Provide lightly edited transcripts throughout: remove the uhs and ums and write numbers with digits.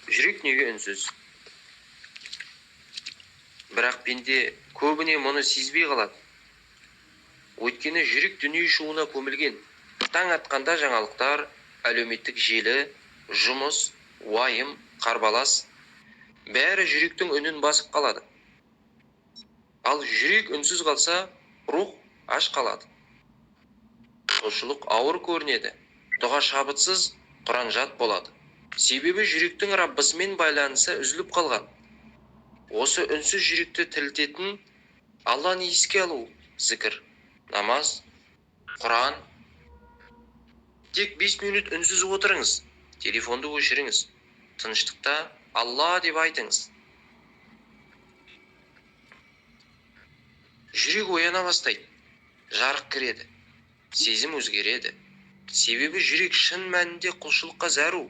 Жүрек неге үнсіз? Бірақ пенде көбіне мұны сезбей қалады. Өйткені жүрек дүние шуына көмілген. Таң атқанда жаңалықтар, әлеуметтік желі, жұмыс, уайым, қарбалас, бәрі жүректің үнін басып қалады. Ал жүрек үнсіз қалса, рух аш қалады. Құлшылық ауыр көрінеді, дұға шабытсыз, Құран жат болады. Себебі жүректің Раббысымен байланысы үзіліп қалған. Осы үнсіз жүректі тірілтетін Алланы еске алу, зікір, намаз, Құран. Тек 5 минут үнсіз отырыңыз, телефонды өшіріңіз, тыныштықта Алла деп айтыңыз. Жүрек ояна бастайды, жарық кіреді, сезім өзгереді. Себебі жүрек шын мәнінде құлшылыққа зәру.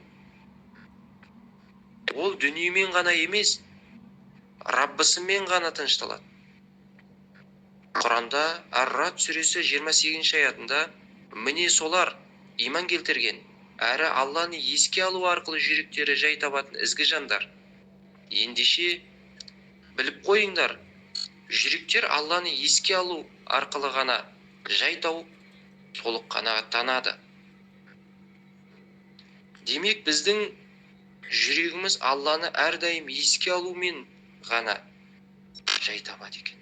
Ол дүниемен ғана емес, Раббысымен ғана тынышталады. Құранда Ар-Рад сүресі 28 аятында міне солар иман келтірген, әрі Алланы еске алу арқылы жүректері жай табатын ізгі жандар. Ендеше біліп қойыңдар, жүректер Алланы еске алу арқылы ғана жай тауып, толық қанағаттанады. Демек, біздің жүрегіміз Алланы әрдайым еске алумен ғана жай табады екен.